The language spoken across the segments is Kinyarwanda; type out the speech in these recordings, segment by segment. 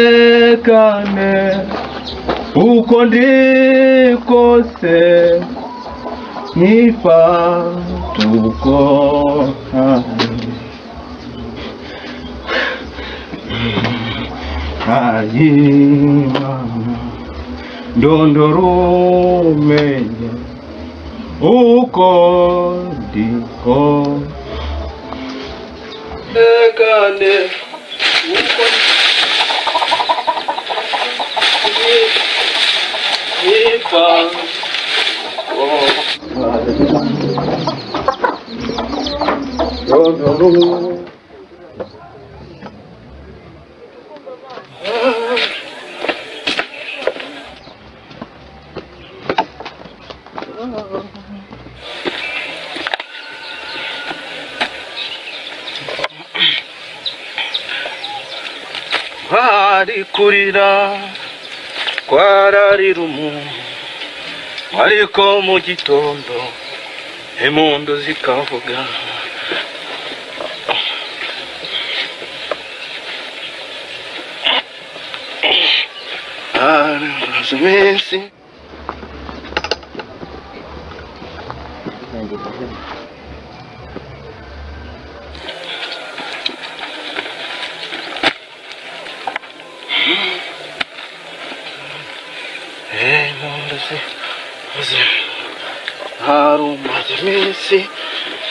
Werekane uko ndi kose nifatuko ayimana ndondorumenye uko ndiko werekane uko Hari kurira kwararira umuntu ariko mu gitondo impundu zikavuga. Iminsi harumaze iminsi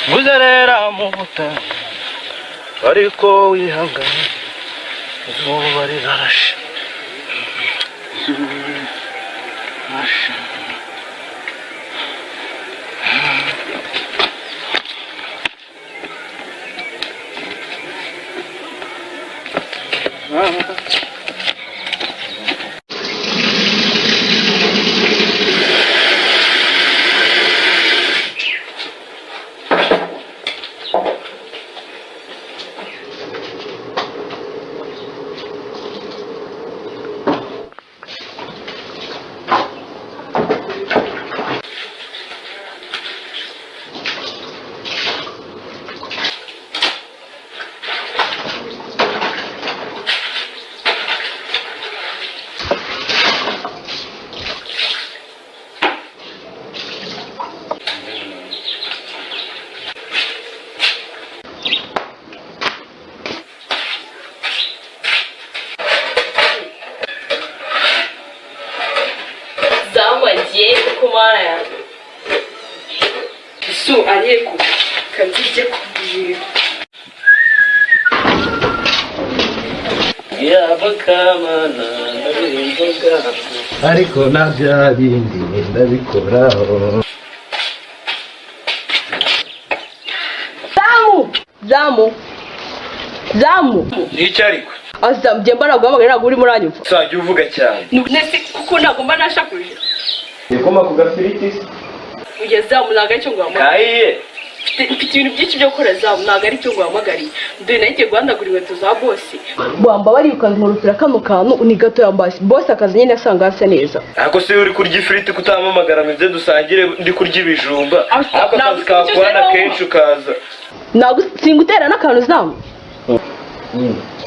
muzerera mu butayu ariko wihangane izuba rirarashe. Su aliyeko. Kanzijye kubwira. Yabakamana ndabivuga ariko na bya bindi ndabikoraho. Zamu! Zamu! Zamu! N'icyo ariko? Azamu, njye mba naguhamagaye ntabwo urimo uranyumva. Uzajya uvuga cyane. Nese kuko ntabwo mba nashakuje. Igikoma ku gafiriti se? Ujye Zamu, ntabwo aricyo nguhamagariye. Kahiye. Mfite ibintu byinshi byo gukora Zamu, ntabwo aricyo nguhamagariye. Dore nayo ngiye guhanagura inkweto za bosi. Wamba barirukanka kano kantu ni gato yambaye. Bosi akazi nyine asanga hasa neza. Ariko se uri kurya ifiriti kutampamagara ngo nze dusangire ndi kurya ibijumba? Ariko Ariko akazi ntabwo kakubana icyo kenshi ukaza. Ntabwo singutera n'akantu Zamu.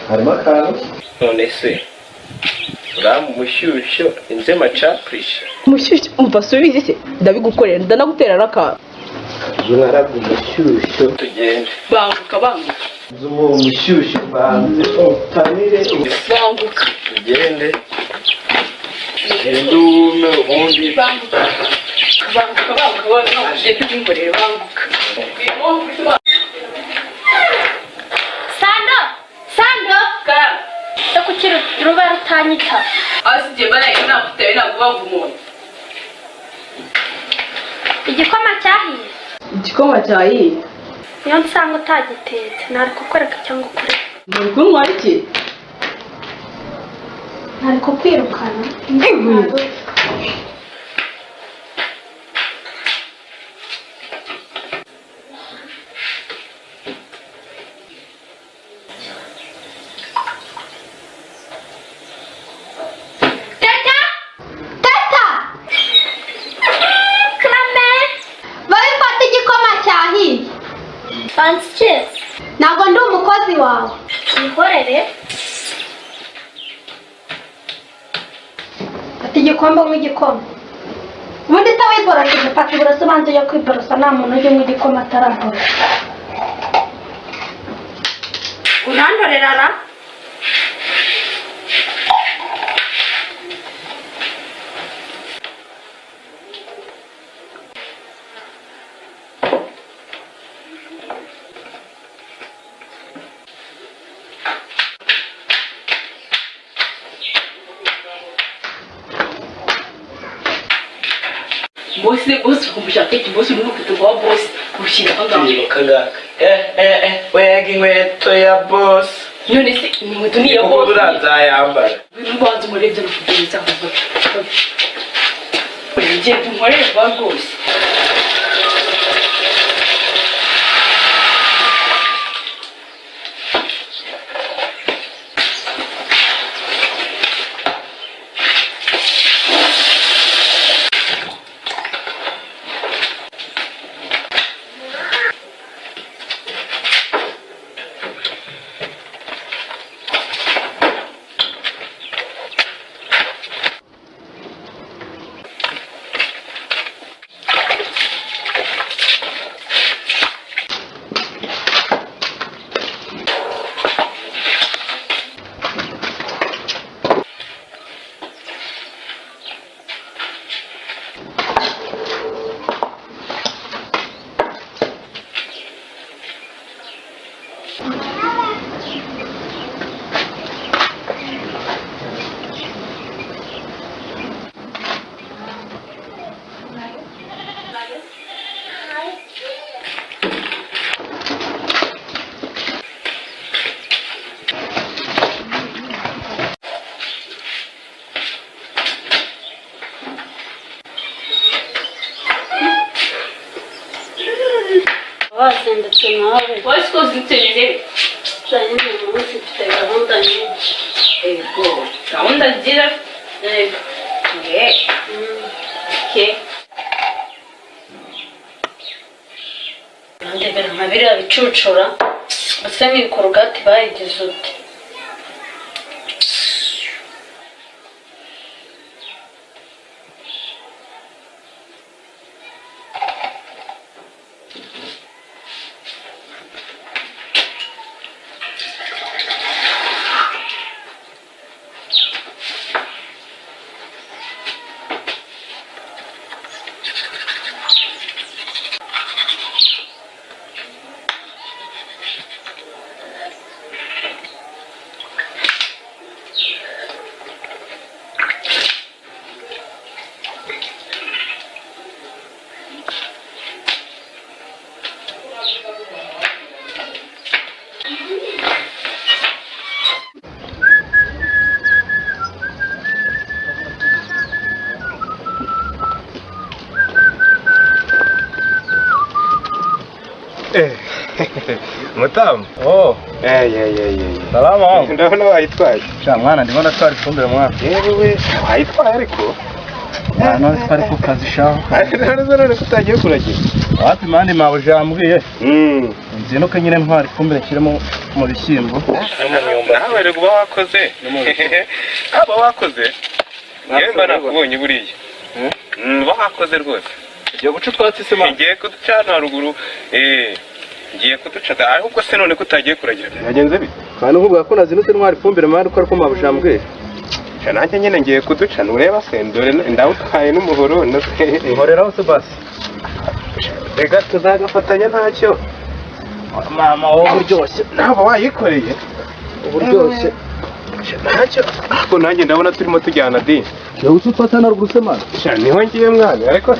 Harimo akantu. None se uramu umushyushyo inze macapurisha. Umushyushyu umva subizi se ndabigukorera ndanagutera n'akantu. Mwaraga umushyushyo. Tugende. Banguka banguka. Umushyushyo banze utanire. Banguka. Tugende. Genda uwume ubundi. Banguka. Banguka banguka banguka. Ugende ubinkorere banguka. Sando! Sando! Karame. Se kuki ruba rutanyita? Asi njye mba nayo nagutewe ntabwo banga umuntu. Igikoma cyahiye. Igikoma cyahiye. Niyo nsanga utagitetse, nari kukwereka cyangwa ukureka. Muri kunywa iki? Nari kukwirukana. Teta! Teta! Karame! Babifata igikoma cyahiye. Bansi Ntabwo ndi umukozi wawe. Yihorere. Fata igikombe unywe igikoma. Ubundi utawiborosheje fata uburoso ubanza ujye kwiborosa nta muntu ujya unywa igikoma ataraborosa. Urandorera ra? Bosi bosi kumushaka iki bosi urimo kwita wa bosi ushyira aho ngaho. Kwibuka ngaka. Eh eh eh wega inkweto ya boss. None se inkweto ni iya Kuko bosi. uranzayambara. Ubanza umurebye n'ukugenza Genda unkorere vuba rwose. Wazindutse nawe. Bosi ko zitse Cyane uyu munsi mfite gahunda nyinshi. Ego. Gahunda nziza. Yego. Eh. Okay. Ndebera nka biriya bicucura ese nk'iyi korogati bayigize ute? Mutamu. Oh, Eh, ye ye ye. salama wangu. Ndabona wayitwaye. Sha mwana, ndibona twari ifumbire mwana. Yewe wayitwaye ariko. Mwana, twari ku kazi shaho. None none ko utagiye kuragira? Wapi mani, mabuja yambwiye. Nzinuke nyine ntwara ifumbire nshyiremo mu bishyimbo. Nawe rero uba wakoze. Aba wakoze. Yewe mba nakubonye buriya. Uba wakoze rwose. Ugiye guca utwatsi se mwana? Ngiye kuduca hano haruguru. Ngiye kuduca ahubwo se none ko utagiye kuragira byagenze bite? Kandi nkubwira ko nazinutse ntwara ifumbire mwana, uko ariko mabuja yambwiye. Sha nanjye nyine ngiye kuduca, nureba se, dore ndawutwaye n'umuhoro. Nkoreraho se basi. Reka tuzagafatanya ntacyo. Mama wowe uryoshye. Ntabwo wayikoreye. Uburyoshye. Ntacyo, ariko nanjye ndabona turimo tujyana di. Ugiye guca utwatsi hano haruguru se mwana? Sha niho ngiye mwana, ariko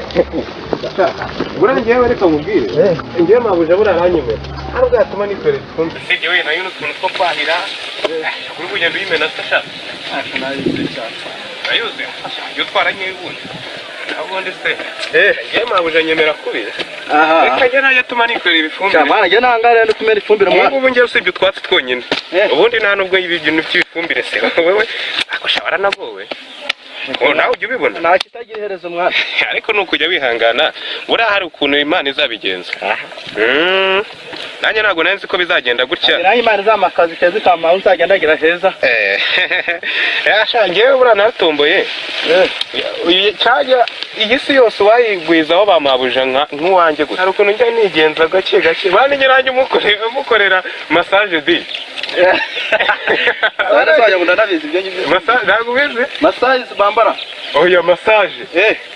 buriya ngewe reka nkubwire, ngewe mabuja buriya aranyemera, hari ubwo yatuma nikorera ifumbire. Usibye wenda nayo n'utuntu two kwahira uri kugenda uyimena se sha? Urayuze jya utwara nkeya ubundi, naho ubundi se ngewe mabuja nyemera kubi. Aha. Reka njye najya atuma nikorera ibifumbire. Sha mwana, njye nahangara ndi kumena ifumbire Ubu mwana. ngubu njyewe usibye utwatsi twonyine, ubundi nta nubwo ibi bintu by'ibifumbire se wowe ako sha waranagowe. Oh, nawe ujya ubibona. Nta kitagira iherezo mwana. Ariko ni ukujya wihangana, buriya hari ukuntu Imana izabigenza. Nanjye ntabwo nari nzi ko bizagenda gutya. Naho Imana izampa akazi keza ikampa aho nzajya ndagira heza. Sha njyewe buriya naratomboye. Cyajya iyi si yose uwayigwizaho bamabuja nk'uwanjye gusa. Hari ukuntu njya nigenza gake gake, bana njye nanjye umukorera massage di. Bana ngo ndanabizi ibyo ngibyo. Massage ntabwo ubizi? Massage bambara. Oya, massage.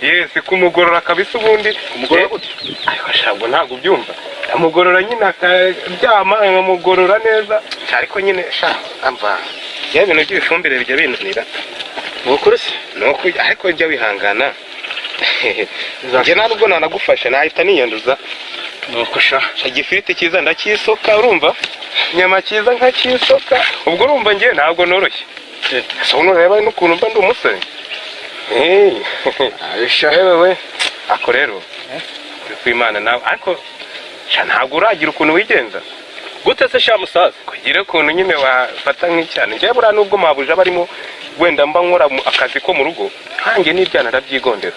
Yes, kumugorora kabisa ubundi. Kumugorora gute? Ariko shabwo ntabwo ubyumva. Amugorora nyine akaryama, nkamugorora neza. Ariko nyine sha amva. Ya bintu by'ibifumbire bijya binanira. Ukuri se? Nuko ariko jya wihangana. Njye nta nubwo nanagufasha nahita niyanduza. Nuko sha. Igifiriti cyiza ndakisoka, urumva? Inyama cyiza nkakisoka. Ubwo urumva njye ntabwo noroshye. So nureba n'ukuntu mba ndi umusore. Aisha. Yewe ako rero uri kwimana nawe, ariko sha ntabwo uragira ukuntu wigenza. Gute se sha musaza? Kugira ukuntu nyine wafata nk'icyana. Njyewe buriya nubwo mabuja barimo wenda mba nkora akazi ko mu rugo, nkanjye n'ibyana ndabyigondera.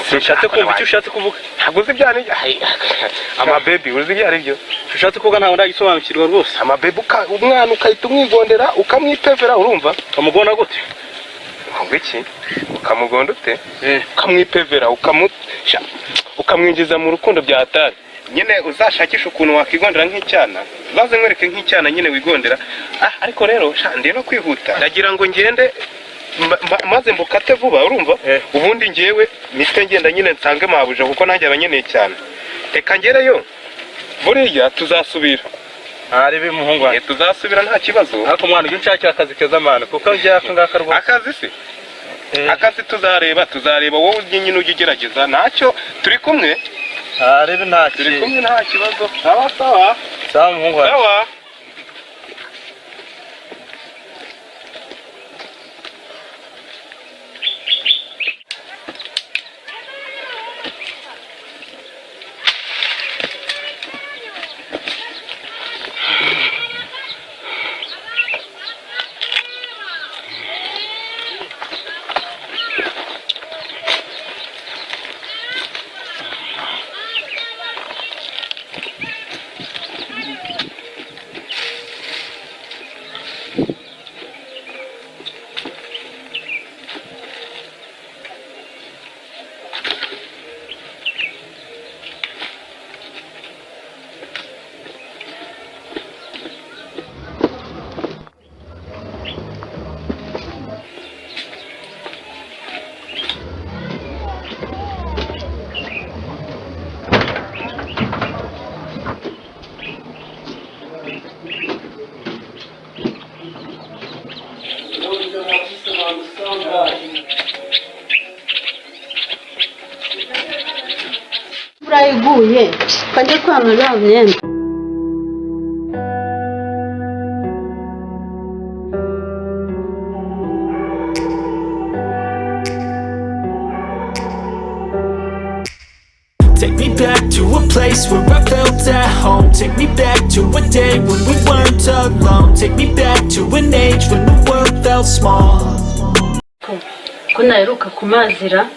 Sinshatse kumva icyo ushatse kuvuga. Ntabwo uzi ibyana, amabebi uzi ibyo ari byo? Ushatse kuvuga ntabwo ndagisobanukirwa rwose. Amabebi umwana ukahita umwigondera ukamwipevera, urumva? Ukamugona gute? Ngo iki? Ukamugonda ute? Ukamwipevera, ukamwinjiza mu rukundo bya hatari. Nyine uzashakisha ukuntu wakigondera nk'icyana, uzaze nkwereke nk'icyana nyine wigondera. Ariko rero sha ndi no kwihuta, ndagira ngo ngende maze mbukate vuba, urumva? Ubundi ngewe mpite ngenda nyine nsange mabuja, kuko nanjye abanyeneye cyane. Reka ngereyo, buriya tuzasubira. Ari bi muhungu wanjye. Tuzasubira nta kibazo. Ariko mwana ujye unshakira akazi keza mwana, kuko njye aka ngaka rwose. Akazi se? Akazi tuzareba, tuzareba wowe nyine ujye ugerageza ntacyo, turi kumwe. Ari bi nta Turi kumwe nta kibazo. Sawa sawa. Sawa muhungu wanjye. Sawa. Imvura iguye kajya kwanura imyenda. Take me back to a place where I felt at home. Take me back to a day when we weren't alone. Take me back to an age when the world felt small. Ko naheruka kumazira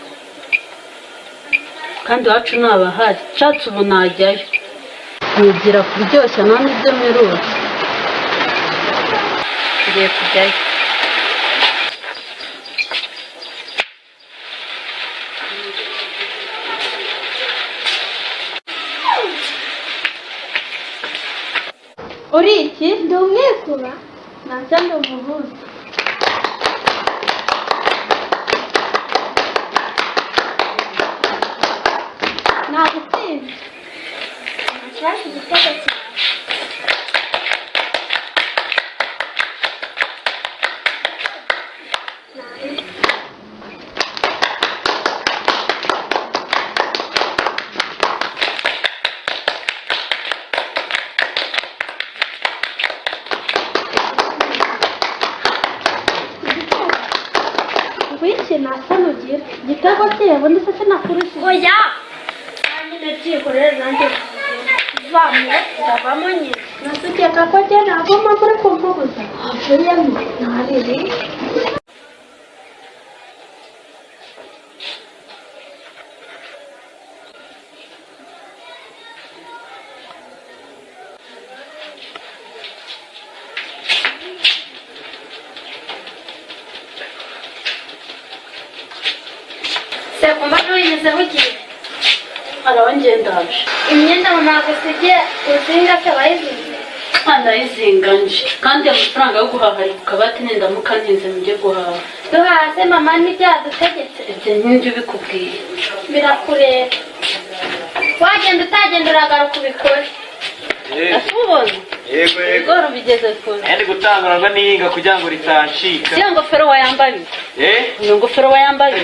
kandi iwacu ntabahari, nshatse ubu najyayo nkigira kuryoshya nta n'ibyo mperutse, ngiye kujyayo. Uri iki? Ndi umwikuba nanjye ndi umuhuza. Nagutsinze nashaka igitego cyawe. Ngwiki nta soni ugira, igitego kihe ubundi se sinakurusha? Oya, nyine byikorere nanjye vamo, ndavamo nyine. Nasukeka ko njye navamo muri kumpubuza wavuyemo ntariri. Sekumba ntuyigezeho ugiye. Haraho ngendaje. Imyenda ntabwo usigiye uzinga se wayizinze? Ndayizinganje kandi amafaranga yo guhaha ari ku kabati, nindamuka ntinze mujye guhaha. Duhaze mama ntibyadutegetse. Ibyo ntibyo bikubwiye. Birakureba, wagenda utagenda uragaruka ubikore. Ese ubona? Yego yego. Ibigori bigeze kure. Ndi gutanguranwa n'ihinga kugira ngo ritancika. Iyo ngofero wayambaye? Eh? Iyo ngofero wayambaye?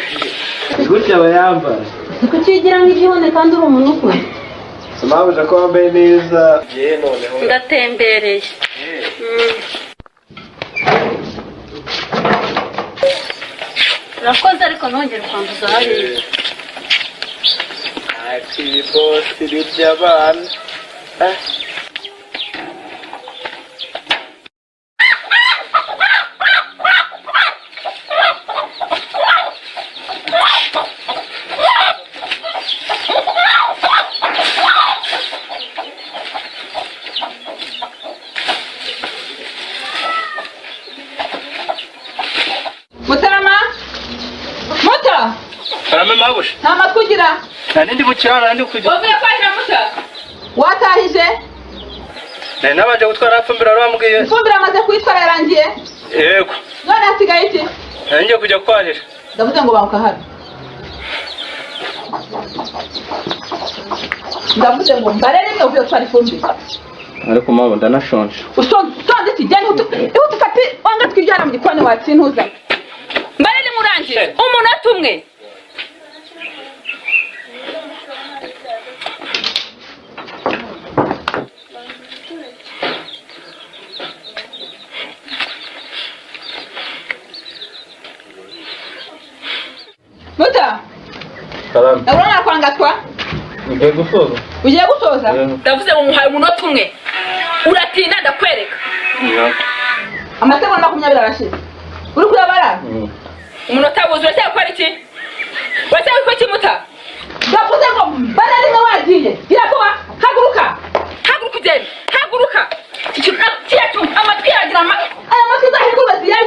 Gutya bayambara. Kuki ugira nk'igihone kandi uri umuntu ukuze? Sinabuja ko wambaye neza. Ye noneho. Ndatembereye. Urakoze ariko ntongere kwanduza hariya. Ati bosi birya abana. Mutarama, Muta! Karame mabusha. Nta matwi ugira. Nta n'indi mu kiraro ndi kujya. Wavuye kwahira Muta? Watahije? Nari nabanje gutwara ifumbire wari wambwiye. Ifumbire amaze kuyitwara yarangiye? Yego. None hasigaye iki? Nari ngiye kujya kwahira. Ndavuze ngo banguka hano. Ndavuze ngo mbare rimwe uvuye gutwara ifumbire. Ariko mama ndanashonje. Ushonje iki? Genda ihute ufate wanga twiryana mu gikoni watsintuza. Mbare rimwe urangije umunota umwe. Muta! Karame. Ndabona nakwangatwa. Ngiye gusoza. Ugiye gusoza? Ndavuze ngo muhaye umunota umwe. Uratinda ndakwereka. Amasegonda 20 arashize. Uri kuyabara? Umunota wuzuye uracyari gukora iki? Uracyari gukora iki Muta? Ndavuze ngo mbara rimwe wagiye. Gira vuba, haguruka. Haguruka ugende. Haguruka. Iki kintu